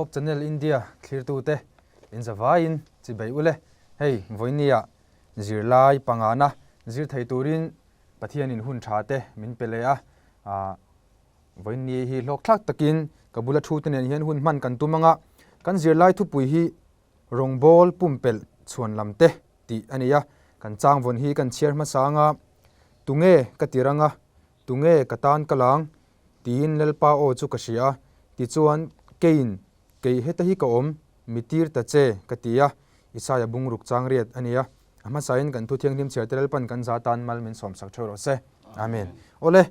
Hope Channel India thlirtute inzavaiin chibei ule. Hei vawinia zirlai pangana zir thei turin Pathianin hun tha te min pe leh a. Vawinia hi hlawkthlak takin ka bula thu te nen hian hun hman kan tum anga kan zirlai thupui hi Rawngbawl pumpelh chhuan lam te tih a ni a, kan changvawn hi kan chhiar hmasa anga tunge ka ti rang a, tunge ka tan ka lang tiin Lalpa aw chu ka hria a, tichuan keiin kei heta hi ka awm, mi tir ta che ka ti a, Isaia bungruk chang riat a ni a, a hmasain kan thu thianghlim chhiar te Lalpan kan za tan mal min sawmsak theuh rawh se. Amen. Awle,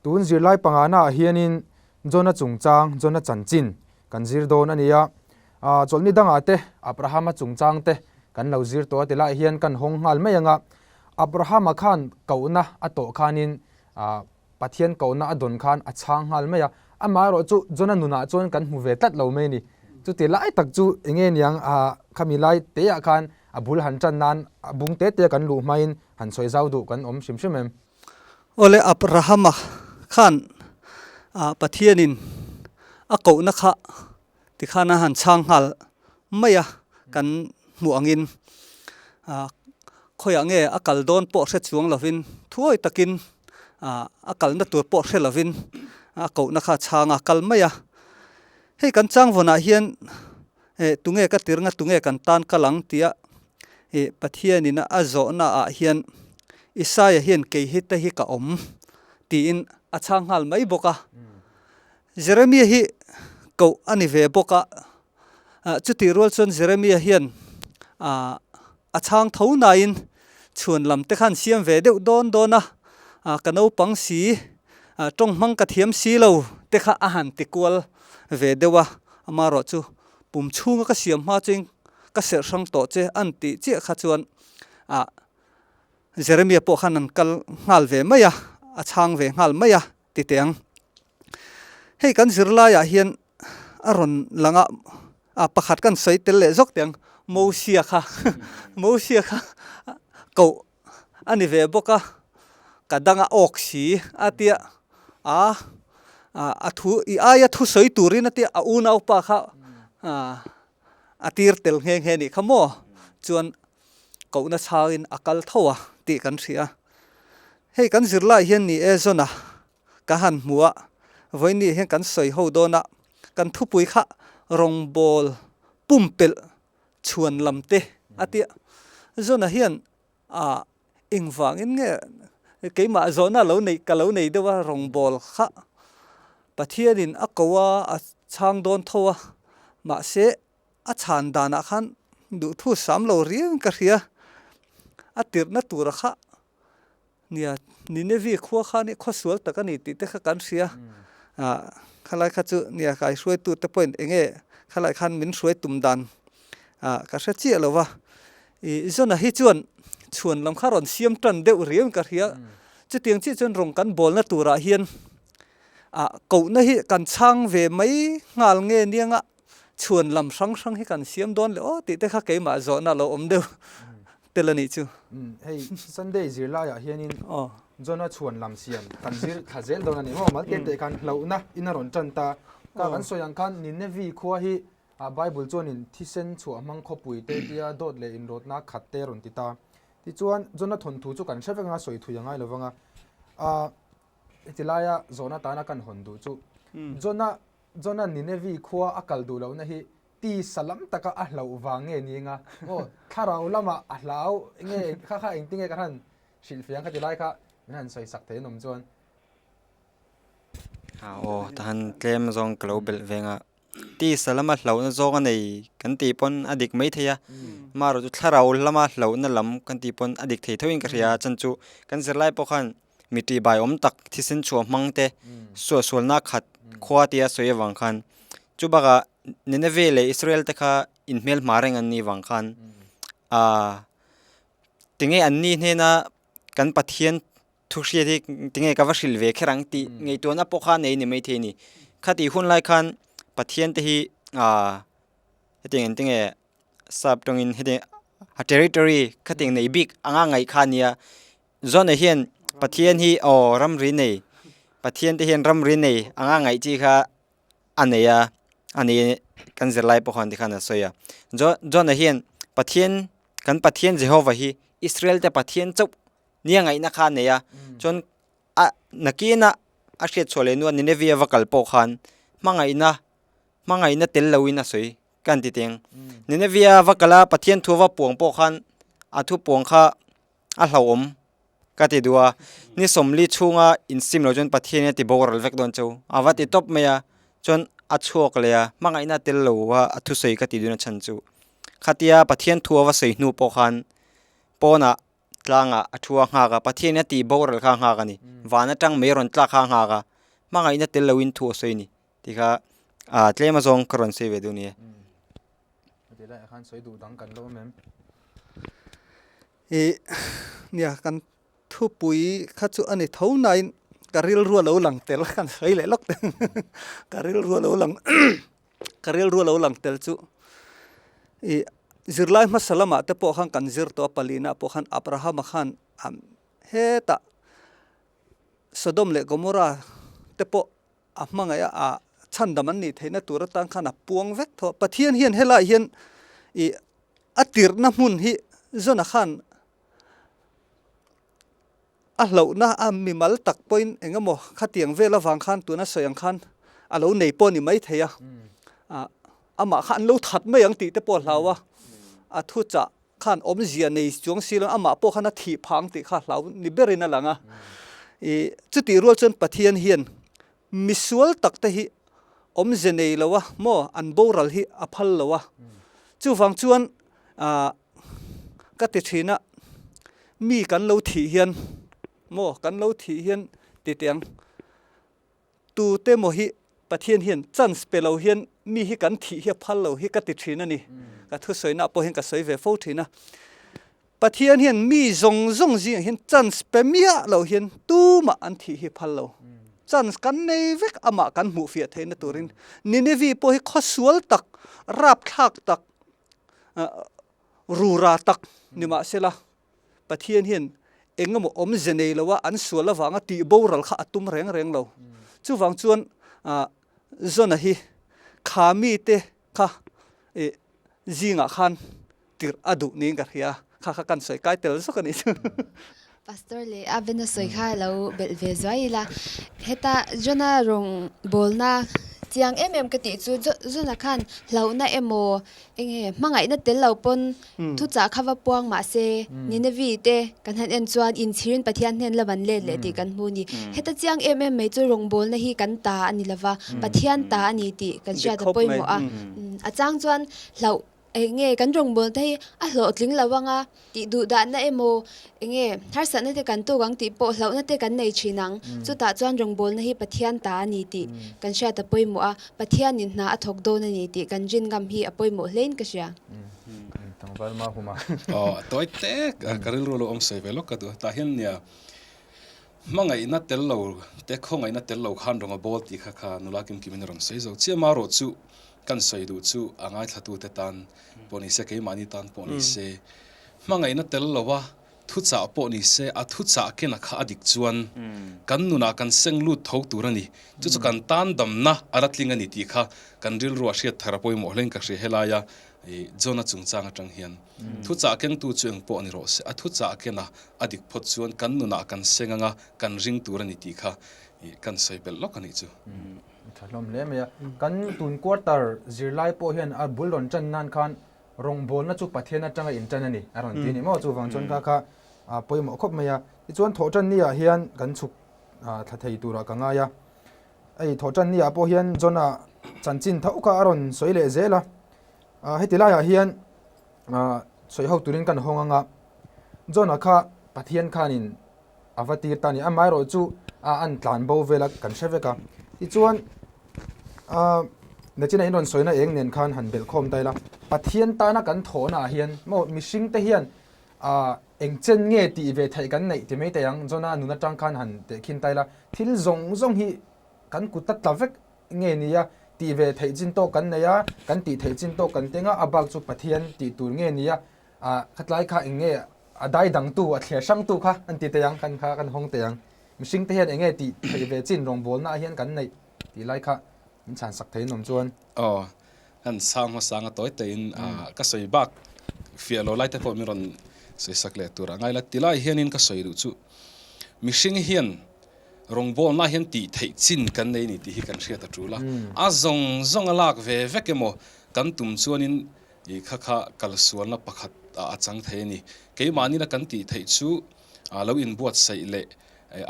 tun zirlai pangana ah hianin Jona chungchang, Jona chanchin kan zir dawn a ni a, chawlhni dangah te Abrahama chungchang te kan lo zir tawh a ti lai hian kan hawng nghal mai ang a, Abrahama khan kohna a tawh khanin Pathian kohna a dawn khan a chhang nghal mai a, amaherawh chu Jona nunah chuan kan hmu ve tlat lo mai a ni. Chuti lai tak chu enge niang khami lai teah khan a bul han tan nan a bung te te kan luh hmain han sawi zau duh kan awm hrim hrim em? Awle Abrahama khan Pathianin a kohna kha tikhan a han chhang nghal mai a, kan hmuh angin khawiah nge a kal dawn pawh hre chuang lovin thuawi takin a kalna tur pawh hre lovin a kohna kha a chhang a kal mai a. Hei kan changvawnah hian tunge ka tirnga tunge kan tan kal ang tia Pathianin a zawhna ah hian Isaia hian kei hi te hi ka awm tiin a chhang nghal mai bawk a. Jeremia hi koh a ni ve bawk a, chutih rual chuan Jeremia hian a chhang tho nain chhuan lam te khan siam ve deuh dawn dawn a, ka naupang si, tawng hmang ka thiam si lo te kha a han ti kual ve deuh a, amaherawh chu pum chhunga ka siam hma chuin ka serh hrang tawh che an tih chiah kha chuan Jeremia pawh khan an kal nghal ve mai a, a chhang ve nghal mai a ti teh ang. Hei kan zirlaiah hian a rawn lang a, a pakhat kan sawi tel leh zawk teh ang, Mosia kha Mosia kha koh a ni ve bawk a, ka danga awk si a tia a a thu i aia thu sawi turin a tia a unaupa kha a tir tel nghe nghe nih kha maw chuan kohna chhangin a kal tho a tih kan hria. Hei kan zirlai hian ni e zawn a ka han hmu a, vawiin hian kan sawi ho dawn a, kan thupui kha rawngbawl pumpelh chhuan lam te a tia. Zawn-a hian a engvangin nge keimah zawhna lo nei ka lo nei deuh a rawngbawl kha Pathianin a ko a, a chhang dawn tho a, mahse A chhan danah khan duhthu sam lo riang ka hria. A tirhna tura kha nia Ninevi khua kha nia khawsual tak a ni tih te kha kan hria. Ah khalai kha chu nia kai hruaitu te pawhin eng nge khalai khan min hruai tum dan ah ka hre chiah lo va. I Jona hi chuan chhuan lam kha rawn siam tan deuh riang ka hria. Chutiang chiah chuan rawng kan bawlna turah hian ah kohna hi kan chhang ve mai nghal nge nianga chhuan lam hrang hrang hi kan siam dawn leh aw tih te kha keimah zawhna lo awm deuh tel a nih chu. Hei Sunday zirlaiah hianin Jona chhuan lam siam kan zir thla zel dawn a ni maw? Mal te te khan hlauhna in a rawn tan ta. Ka kan sawi ang khan Ninevi khua hi Bible chuanin thisen chhuah hmang khawpui te tia dawt leh inrawtna khat te a rawn ti ta. Tichuan Jona thawnthu chu kan hre vek anga sawi thui a ngai lovang a. Heti laia zawhna tana kan hawn duh chu Jona Jona Ninevi khua a kal duh lohna hi tisa lam taka a hlauh vang nge ni anga aw thlarau lamah a hlau nge kha kha engtin nge ka han hrilhfiah ang kha ti lai kha min han sawi sak thei an awm chuan. Aw tahan tlem zawng ka lo belh veng a, tisa lama hlauhna zawng a nei kan tih pawn a dik maithei a, amaherawh chu thlarau lama hlauhna lam kan tih pawn a dik thei thoin ka hria a, chan chu kan zirlai pawh khan Mi tihbai awm tak thisen chhuah hmang te suahsualna khat khua tia sawi avang khan chu bakah Nineveh leh Israel te kha inhmel hma reng an nih vang khan ahh tinge an ni hnena kan Pathian thu hriat hi tinge ka va hrilh ve kher ang tih ngaihtuahna pawh kha nei a ni maithei a ni. Khatih hun lai khan Pathian te hi ahh hetiang engtinge sap tawngin hetiang a territory khatiang nei bik anga ngaih kha a nia. Zawhna hian Pathian hi aw ramri nei Pathian te hian ramri nei anga ngaih chi kha a nei a. A ni kan zirlai pawh khan tikhan a sawi a. John-a hian Pathian kan Pathian Jehovah hi Israel te Pathian chauh nia ngaihna kha a nei a. Chuan a nakina a hriat chhuah leh hnuah Nineveh a va kal pawh khan hmangaihna hmangaihna tel loin a sawi ka han ti teng. Nineveh a va kal a Pathian thu a va puang pawh khan a thu puang kha a hlauhawm ka ti duh a, ni sawmli chhunga insim loh chuan Pathian in a ti boral vek dawn chu a va ti tawp mai a, chuan a chhuak leh a, hmangaihna a tel lo a a thusawi ka ti dun a chhan chu khatia Pathian thu a va sawi hnu pawh khan pawnah tlangah a thu a nghak a, Pathian in a tih boral kha a nghak a ni, van atang mei rawn tlak kha a nghak a, hmangaihna tel loin thu a sawi a ni tih kha ah tlem azawng ka rawn sawi ve duh a ni e. Ih nia kan thupui kha chu a ni tho nain ka rilru a lo lang tel kan sawi leh lawk teh ka rilru a lo lang ka rilru a lo lang tel chu ih zirlai hmasa lamah te pawh khan kan zir tawh a palina pawh khan Abrahama khan hetah Sodom leh Gomorrah te pawh a hmangaih a, a chhandam an nih theihna tur atan khan a puang vek tho a. Pathian hian helaiah hian ih a tirhna hmun hi Jona khan a hlauhna a mimal tak pawhin eng emaw khatiang vel avang khan tuna sawi ang khan a lo nei pawh a ni maithei a, ah amah kha an lo that mai ang tih te pawh a hlau a, a thuchah khan awmzia nei chuang si lo amah pawh khan a thih phah ang tih kha hlau ni berin a lang a. Ih chutih rual chuan Pathian hian misual tak te hi awmze nei lo a maw an boral hi a phal lo a. Chuvang chuan ah ka ti thin a mi kan lo thih hian maw kan lo thih hian ti teh ang. Tute maw hi Pathian hian chance pe lo hian mi hi kan thih hi a phal lo hi ka ti thin a ni. Ka thusawinak pawh hian ka sawi ve fo thin a. Pathian hian mi zawng zawng zingah hian chance pe miah lo hian tumah an thih hi phal lo. Chance kan nei vek amah kan hmuh fiah theihna turin Nineveh pawh hi khawsual tak, rapthlak tak, rura tak nimahsela Pathian hian eng emaw awmze nei lo a an sual avanga tih boral kha a tum reng reng lo. Chuvang chuan Jona hi kha mite kha zingah khan tirh a duh niin ka hria a, kha kha kan sawi kai tel zawk a nih chu. Pastor leh a Bena sawi kha lo belh ve zuai ila, heta Jona rawng bawlna chiang em em ka tih chu Jona khan hlauhna emaw Enge hmangaihna tel lo pawn thuchah kha va puang mahse Nineveh te kan han en chuan inchhirin Pathian hnen lam an let leh tih kan hmu a ni. Heta chiang em em mai chu rawngbawlna hi kan ta a ni lova, Pathian ta a ni tih kan hriat a pawimawh a. A chang chuan hlauh enge kan rawngbawlna hi a hlawhtling lo anga Tih duh dahna emaw, enge harsatna te kan tuk ang tih pawh hlauhna te kan nei thin ang. Chutah chuan rawngbawlna hi Pathian ta a ni tih kan hriat a pawimawh a, Pathianin hna a thawk dawn a ni tih kan rin ngam hi a pawimawh hlein ka hria. Tlangval ma huma. Aw, a tawi tek a, ka rilru lo awm sawi ve lawk ka duh a. Tah hian nia, hmangaihna tel lo te khawngaihna tel lo khan rawn a bawl tih kha kha nula kim kimin a rawn sawi zo chiah. Marawh chu kan sawi duh chu a ngaithlatute tan pawh ni se, keimahni tan pawh ni se, hmangaihna tel loa thuchah pawh ni se, a thuchah kena kha a dik chuan kan nunah kan seng lut tho tur a ni. Chu chu kan tan damna a la tling a ni tih kha kan rilruah hriat thar a pawimawh hlein ka hria helaia Jona chungchang atang hian. Thuchah kengtu chu eng pawh ni rawh se, a thuchah kena a dik phawt chuan kan nunah kan seng anga kan ring tur a ni tih kha kan sawi belh lawk a nih chu. Tha hlawm hle mai a. Kan tun quarter zirlai pawh hian a bul rawn tan nan khan rawngbawlna chu Pathian atanga in tan a ni a rawn ti a ni maw? Chuvang chuan kha kha a pawimawh khawp mai a. Tichuan thawhtan ni ah hian kan chhuk thla thei turah ka ngai a. Hei thawhtan ni ah pawh hian John-a chanchin tho kha a rawn sawi leh zel a. Heti laiah hian sawi ho turin kan hawng anga John-a kha Pathian khanin a va tir ta a ni. Amaherawh chu a an tlan bo vel a kan hre vek a. Tichuan ah Nachina in rawn sawina eng nen khan han belh khawm ta ila. Pathian tana kan thawhna ah hian maw mihring te hian ah eng chen nge tih ve theih kan neih ti mai thei ang. Jona nun atang khan han tehkhin ta ila. Thil zawng zawng hi kan kut a tla vek nge ni a tih ve theih chin tawk kan nei a, kan tih theih chin tawk kan teng a, a bak chu Pathian tih tur nge ni a ah khatlai kha eng nge A dai dangtu, a thliar hrangtu kha an ti thei ang, kan kha kan hawng thei ang. Mihring te hian eng nge tih theih ve chin rawngbawlna ah hian kan neih tih lai kha. Min chhan sak thei in awm chuan. Aw, kan chhang hmasa anga tawi tawiin ka sawi bak fiah lo lai te pawh min rawn sawi sak leh tur a ngai la. Ti lai hianin ka sawi duh chu mihring hian rawngbawlna hian tih theih chin kan nei ni tih hi kan hriat a tul a. A zawng zawng a lak ve vek emaw kan tum chuanin i kha kha kalsualna pakhat ah a chang thei a ni. Keimahni la kan tih theih chu lo inbuatsaih leh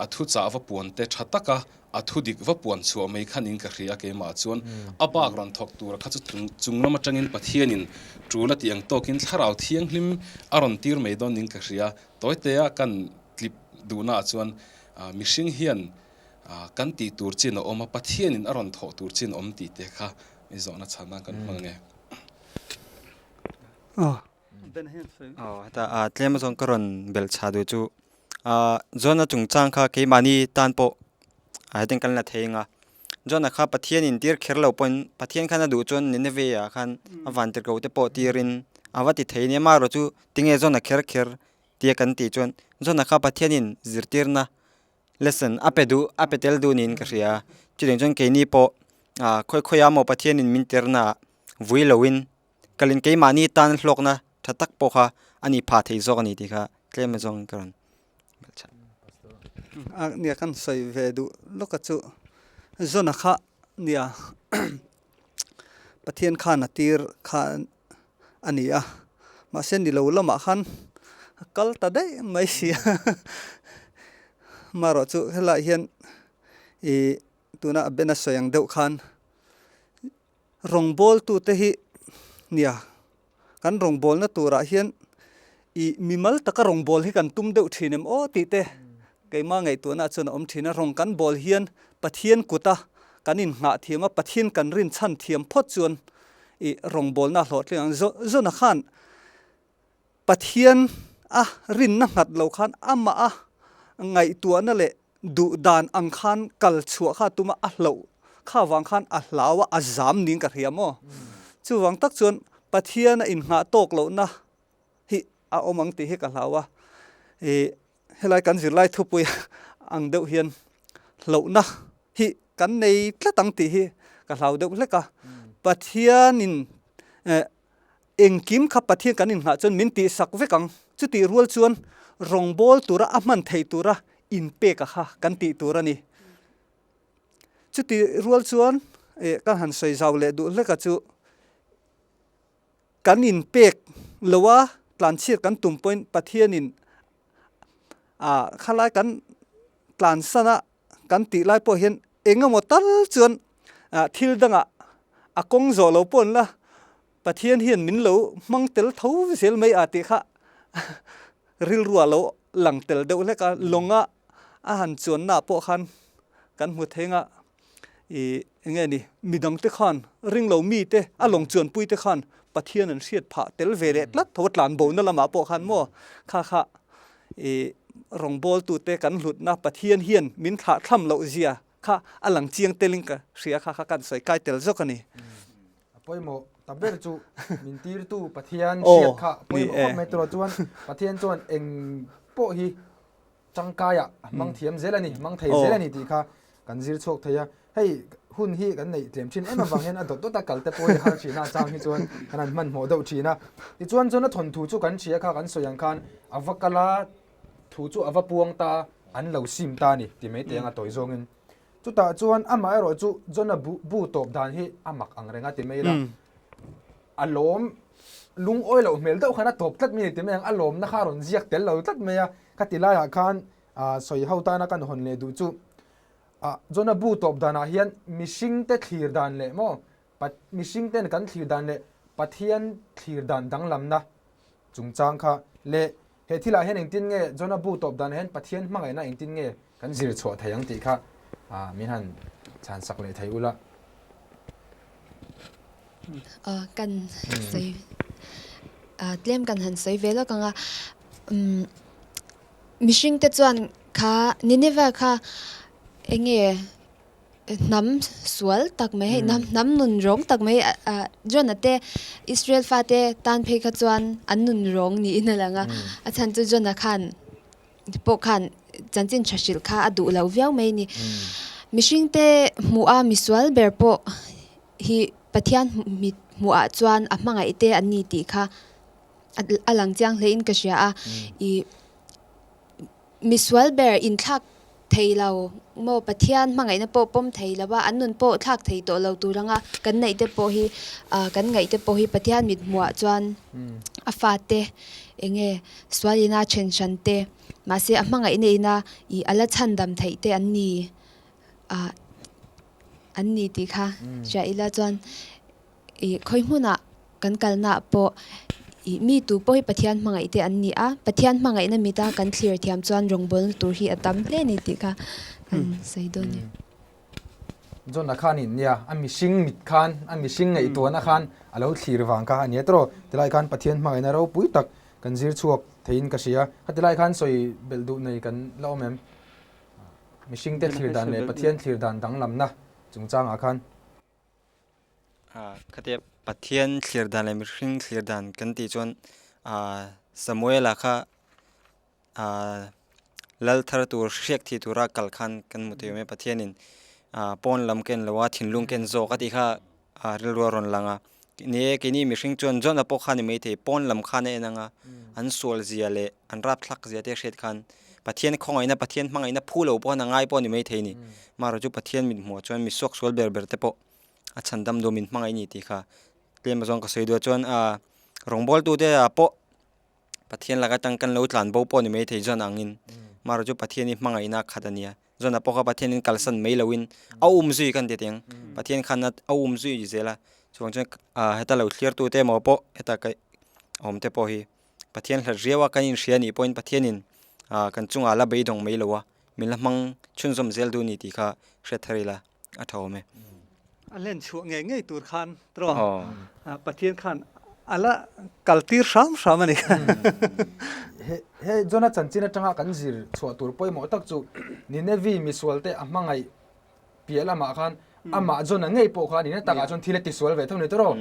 a thuchah va puan te tha taka a thu dik va puan chhuah mai khan in ka hria keimah chuan a bak rawn thawk tur kha chu chung lam atangin Pathianin tul a tih ang tawkin thlarau thianghlim a rawn tir mai dawn in ka hria. Tawitea kan tlip duhna ah chuan mihring hian kan tih tur chin a awm a, Pathianin a rawn thawh tur chin a awm tih te kha i zawhna chhan nan kan hmang ange. Aw heta tlem azawng ka rawn belh chha duh chu John-a chungchang kha keimahni tan pawh hetiang kan la thei ang a, John-a kha Pathian in tir kher lo pawhin Pathian khan a duh chuan Nineveh ah khan a vantirhkoh te pawh tirin a va ti thei a nia amaherawhchu tinge John-a kher kher tia kan tih chuan John-a kha Pathian in zirtirna lesson a pe duh a pe tel duh niin ka hria a, chutiang chuan keini pawh khawi khawi ah maw Pathian in min tirna ah vui loin Kalin keimahni tan hlawkna tha tak pawh kha a ni phah thei zawk a ni tih kha tlem azawngin ka rawn belh chhan. A nia kan sawi ve duh lawk a chu Zona kha nia Pathian khan a tir kha a ni a mahse ni lo lamah khan a kal ta daih mai si a marawh chu helaiah hian ih tuna a bena sawi ang deuh khan Rawngbawltute hi nia, kan rawngbawlna turah hian ih mimal taka rawngbâwl hi kan tum deuh thin em aw tih te keimah ngaihtuahna chuan a awm thin a. Rawng kan bâwl hian Pathian kuta kan innghah thiam a, Pathian kan rinchhan thiam phawt chuan ih rawngbawlna a hlawhtling ang. Zona khan Pathian a rinna nghat lo khan amah a ngaihtuahna leh duh dan ang khan kal chhuah kha tuma a hlauh kha vang khan a hlau a, a zam niin ka hria maw? Chuvang tak chuan Pathian a innghah tawk lohna hi a awm ang tih hi ka hlau a. Ih helai kan zirlai thupui ang deuh hian hlauhna hi kan nei tlat ang tih hi ka hlau deuh hlek a. Pathianin eh Engkim kha Pathian kan inngah chuan min tihsak vek ang. Chutih rual chuan rawngbâwl tura a hman theih tura inpek a kha kan tih tur a ni. Chutih rual chuan eh kan han sawi zau leh duh hlek a chu kan inpek lo a tlanchhiat kan tum pawhin Pathianin ah khalai kan tlansan a kan tih lai pawh hian eng emaw tal chuan ah thil dangah a kawng zawh lo pawh an la Pathian hian min lo hmang tel tho zel mai a tih kha rilru ah lo lang tel deuh hlek a lawnga a han chuanna ah pawh khan kan hmu thei anga ih eng nge ni midang te khan ring lo mi te a lawng chuanpui te khan Pathian an hriat phah tel ve leh tlat tho a tlanbo na lamah pawh khan maw kha kha ih rawngbawltute kan hlutna Pathian hian min thlah thlam loh zia kha a lang chiang telin ka hria kha kha kan sawi kai tel zawk a ni. A pawimawh ta ber chu min tirtu Pathian hriat kha pawimawh khawp mai tawh chuan Pathian chuan eng pawh hi tangkaiah a hmang thiam zel a ni, hmang thei zel a ni tih kha kan zir chhuak thei a. Hei hun hi kan neih tlem thin em avang hian a dawt dawt a kal te pawh hi har thin a, a chang hi chuan kan han hmanhmawh deuh thin a. Tichuan chuan a thawnthu chu kan hria kha kan sawi ang khan a va kal a, thu chu a va puang ta, an lo sim ta a ni ti mai teh ang a tawi zawngin. Chutah chuan amah erawh chu John-a bu bu tawp dan hi a mak ang reng a ti mai la. A lawm lungawi loh hmel deuh khan a tawp tlat mai a ni ti mai ang, a lawmna kha a rawn ziak tel lo tlat mai a. Khati laiah khan sawi ho tana kan hawn leh duh chu John-a bu tawp danah hian mihringte thlir dan leh maw mihringten kan thlir dan leh Pathian thlir dan danglamna chungchang kha leh He thilah hian engtin nge Jonah bu tawp danah hian Pathian hmangaihna engtin nge kan zir chhuah thei ang tih kha min han chhan sak leh thei ula. Aw kan sawi tlem kan han sawi ve lawk ang a, mihring te chuan kha Nineveh kha eng nge Hnam sual tak mai hei hnam hnam nun rawng tak mai ah John-a te Israel fate tan phei kha chuan an nun rawng niin a lang a, a chhan chu John-a khan pawh khan chanchin tha hrilh kha a duh lo viau mai a ni. Mihringte hmuha misual ber pawh hi Pathian mit hmuhah chuan a hmangaihte an ni tih kha a lang chiang hlein ka hria a. Ih misual ber inthlak thei lo maw Pathian hmangaihna pawh pawm thei lo a, an nun pawh thlak thei tawh lo tur anga kan neih te pawh hi ah kan ngaih te pawh hi Pathian mit hmuhah chuan a fate eng nge sual ina then hran te mahse a hmangaihna ina ih a la chhandam theih te an ni ah an ni tih kha hria ila chuan Ih khawi hmunah kan kalnaah pawh ih mi tu pawh hi Pathian hmangaih te an ni a, Pathian hmangaihna mita kan thlir thiam chuan rawngbawlna tur hi a tam hle a ni tih kha kan sawi dawn a ni. John-a khanin nia a mihring mit khan a mihring ngaihtuahna khan a lo thlir vang kha a nia tawh. Tilai khan Pathian hmangaihna ropui tak kan zir chhuak theiin ka hria. Khatilai khan sawi belh duh nei kan la awm em? Mihringte thlir dan leh Pathian thlir dan danglamna chungchangah khan. Khatia Pathian thlir dan leh mihring thlir dan kan tih chuan ah Samuela kha ah lal thar tur hriak thih tura kal khan kan hmu thei awm e Pathianin ah pawn lam ken lo a thinlung ken zawk a tih kha ah rilru a rawn lang a ni e keini mihring chuan John-a pawh kha a ni maithei pawn lam khan a en ang a an sual zia leh an rapthlak zia te hriat khan Pathian khawngaihna Pathian hmangaihna phu lo pawh khan a ngai pawh a ni maithei a ni marawh chu Pathian mithmuh chuan mi suaksual ber ber te pawh a chhan dam duh min hmangaih a ni tih kha tlem azawng ka sawi duh a chuan ah rawngbawltu te ah pawh Pathian laka tang kan lo tlan bo pawh a ni maithei chuan angin marawh chu Pathian hi hmangaihna khat a nia chuan a pawh kha Pathian in kalsan mai loin a um zui kan ti teng Pathian khan a um zui zel a chuvang chuan ah heta lo thlir tu te emaw pawh heta ka awm te pawh hi Pathian hlat riau a kan inhria anih pawhin Pathian in ah kan chungah la beidawng mai lo a min la hmang chhunzawm zel duh a ni tih kha hriat thar ila. a tha awm e. A hlen chhuah ngei ngei tur khan tawng Pathian khan a la kal tir hram hram a ni. He Jona chanchin atanga kan zir chhuah tur pawimawh tak chu Ninevi misualte a hmangaih piah lamah khan amah Jona ngei pawh khan ina takah chuan thil a tisual ve thung a ni tawh.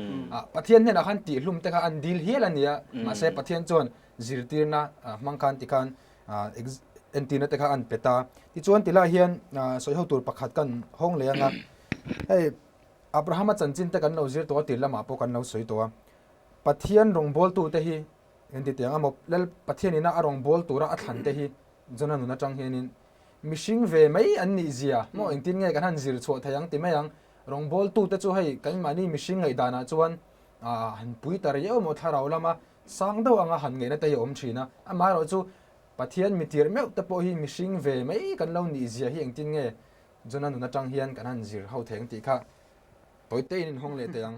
Pathian hnenah khan tihhlum te kha an dil hial a ni a, mahse Pathian chuan zirtirna hmang khan tikhan entirna te kha an pe ta. Tichuan tilai hian sawi ho tur pakhat kan hawng leh ang a, hei Abrahama chanchin te kan lo zir tawh a tir lamah pawh kan lo sawi tawh a, Pathian rawngbawltu te hi engti tiang emaw Lal Pathian ina a rawngbâwl tura a thlan te hi Jona nun atang hianin mihring ve mai an nih zia maw engtin nge kan han zir chhuah thei ang ti mai ang. Rawngbawltu te chu hei keimahni mihring ngaihdanah chuan han pui ta riau emaw thlarau lama Sang deuh anga han ngeihna te hi a awm thin a, amaherawh chu Pathian mitir meuh te pawh hi mihring ve mai kan lo nih zia hi engtin nge Jona nun atang hian kan han zir ho thei ang tih kha tawi tein in hawng leh teh ang.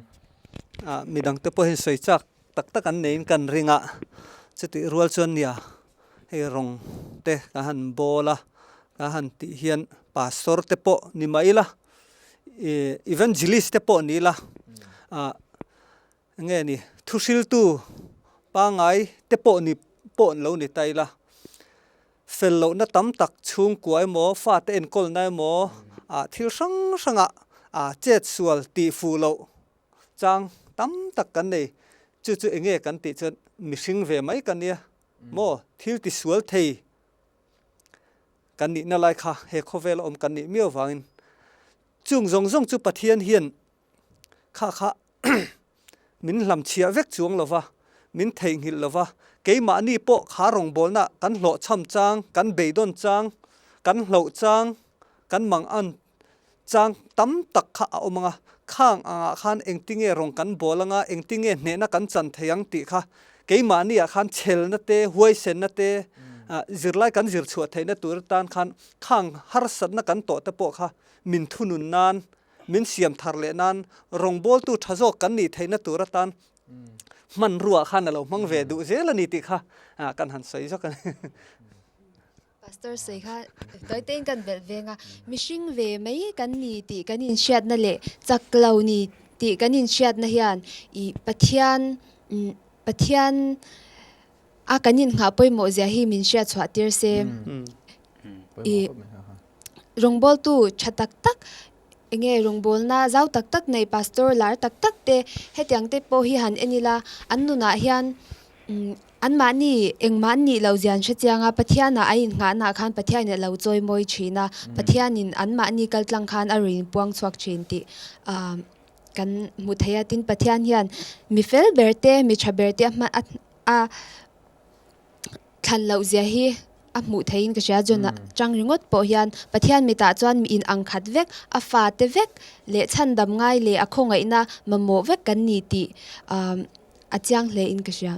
Midang te pawh hi sawi chak tak tak an neiin kan ring a, chutih rual chuan nia hei rawng te kan han bawl a, kan han tih hian pastor te pawh ni mah ila, evangelist te pawh ni ila, Nge ni, thuhriltu pangngai te pawh ni pawh an lo ni ta ila, fel lohna tam tak chhungkua emaw, fate enkawlna emaw, ah thil hrang hrangah ah chet sual tih fuh loh chang tam tak kan nei. Chu chu enge kan tih chuan mihring ve mai ka nia maw, thil tisual thei kan nihna lai kha he khawvela awm kan nih miau vangin chung zawng zawng chu Pathian hian Kha kha min hlamchhiah vek chuang lo va, min theihnghilh lo va, keimahni pawh kha rawngbawlna kan hlawhchham chang, kan beidawn chang, kan hloh chang, kan mangan chang tam tak kha a awm ang a, khang angah khan engtinge rawng kan bawl ang a, engtinge hnehna kan chan thei ang tih kha keimahniah khan chhelna te, huaisenna te, zirlai kan zir chhuah theihna tur atan khan khang harsatna kan tawh te pawh kha min thunun nan Min siam thar leh nan rawngbawltu tha zawk kan nih theihna tur atan hmanrua khan a lo hmang ve duh zel a ni tih kha kan han sawi zawk a ni. Pastor sawi kha tawi tein kan belh veng a, mihring ve mai kan ni tih kan inhriatna leh chak lo ni tih kan inhriatna hian ih Pathian Pathian a kan innghah pawimawh zia hi min hriat chhuah tir se. Ih rawngbawltu tha tak tak enge rawngbawlna zau tak tak nei pastor lar tak tak te hetiang te pawh hi han en ila an nunah hian umm. Anmahni engmah an nih loh zia an hre chiang a, Pathianah a innghahnaah khan Pathianin a lo chawimawi thin a, Pathianin anmahni kaltlang khan a rawn inpuang chhuak thin tih kan hmu thei a. Tin, Pathian hian mi fel ber te, mi tha ber te a hma a thlan loh zia hi a hmuh theihin ka hria. John-a chang ringawt pawh hian Pathian mitah chuan mi inang khat vek, a fate vek leh chhandam ngai leh a khawngaihna mamawh vek kan ni tih A chiang hle in ka hria.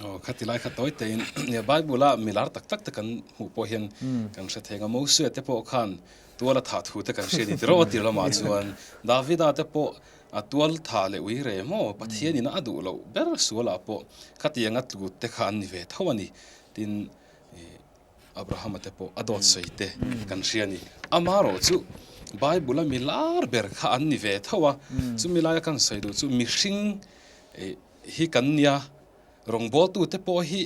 Aw khati lai kha tawi tein nia Bible a milar tak tak te kan hmuh pawh hian kan hre thei ang a, Mosea te pawh khan tual a thah thu te kan hria ni tiraw tir lamah chuan Davida te pawh a tual thah leh ui re maw Pathian in a duh loh ber sualah pawh khatiang a tlut te kha an ni ve tho a ni tin Abrahama te pawh a dawt sawi te kan hria a ni. Amarawh chu Bible a mi lar ber kha an ni ve tho a, chumi laia kan sawi duh chu mihring hi kan nia, rawngbawltu te pawh hi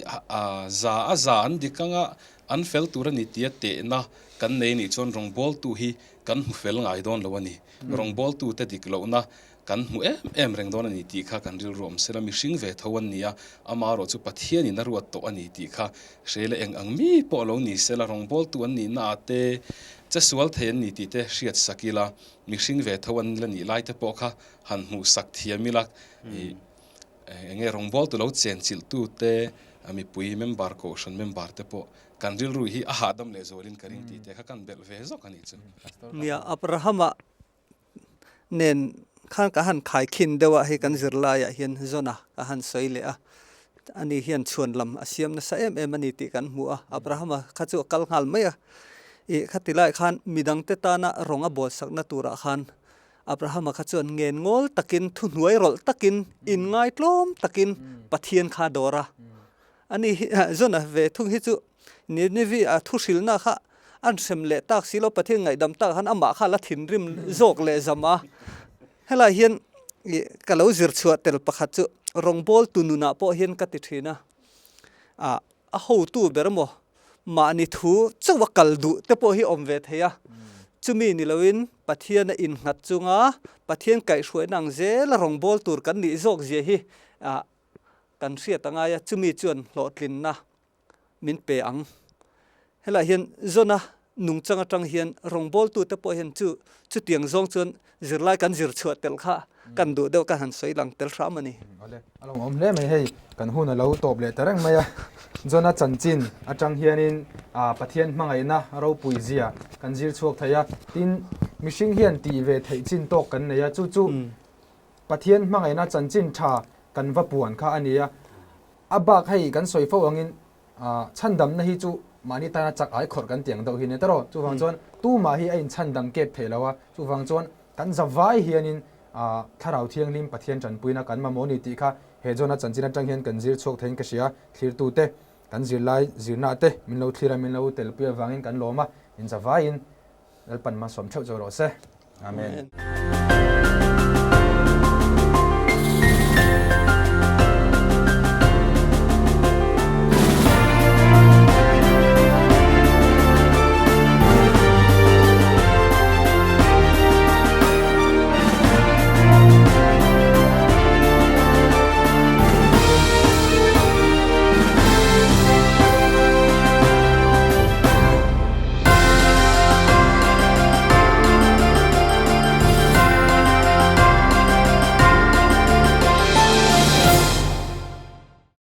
za a za an dik anga an fel tur a ni tia tehna kan nei nih chuan rawngbawltu hi kan hmu fel ngai dawn lo a ni. Rawngbawltu te dik lohna Kan hmu em em reng dawn a ni tih kha kan rilru awm sela, mihring ve tho an ni a, amarawh chu Pathianin a ruat tawh a ni tih kha hre leh eng ang mi pawh lo ni sela, rawngbawltu an nihna ah te, che sual thei an ni tih te hriat sak ila, mihring ve tho an la nih lai te pawh kha han hmuh sak thiam ila, ih eng nge rawngbawltu lo chenchilh tu te, mipui member kohhran member te pawh kan rilru hi a hahdam leh zualin ka ring tih te kha kan belh ve zawk a nih chu. Nia, Abrahama nen khan ka han khaikhin deuh a, hei kan zirlaiah hian Zona ka han sawi leh a, ani hian chhuan lam a siam nasa em em a ni tih kan hmu a, Abrahama kha chu a kal nghal mai a, ih khati lai khan midangte tana rawng a bawlsakna turah khan Abrahama kha chuan ngen ngawl takin thuhnuai rawlh takin inngaitlawm takin Pathian kha a dawr a, ani hi Zona ve thung hi chu Nineveh a thu hrilhna kha an hrem leh tak si lo, Pathian ngaihdam tak khan amah kha a la thinrim zawk leh zam a. Helai hian ih ka lo zir chhuah tel pakhat chu rawngbawltu nunah pawh hian ka ti thin a, ah a hotu ber emaw mahni thu chauh a kal duh te pawh hi awm ve thei a, chumi ni loin Pathian a innghat chunga Pathian kaihhruaina ang zela rawngbâwl tur kan nih zawk zia hi ah kan hriat a ngai a, chumi chuan hlawhtlinna min pe ang. Helaiah hian Zona nungchang atang hian rawngbawltute pawh hian chu chutiang zawng chuan zirlai kan zir chhuah tel kha kan duh deuh ka han sawi lang tel hram a ni. Awle, a lo awm hle mai hei, kan hun a lo tawp leh ta reng mai a. Zona chanchin atang hianin Pathian hmangaihna ropui zia kan zir chhuak thei a, tin mihring hian tih ve theih chin tawk kan nei a, chu chu Pathian hmangaihna chanchin tha kan va puan kha a ni a. A bak hei kan sawi fo angin chhandamna hi chu mahni tana chak ai khawrh kan tiang deuh hi nia tawrh. Chuvang chuan tumah hi a inchhandam kep thei lo a, chuvang chuan kan zavai hianin Thlarau Thianghlim Pathian tanpuina kan mamawh a ni tih kha he Jona chanchin atang hian kan zir chhuak theiin ka hria. Thlirtute kan zirlai zirnaah te min lo thlir a, min lo telpui avangin kan lawm a, in zavaiin Lalpan hmasawm theuh chu rawh se. Amen.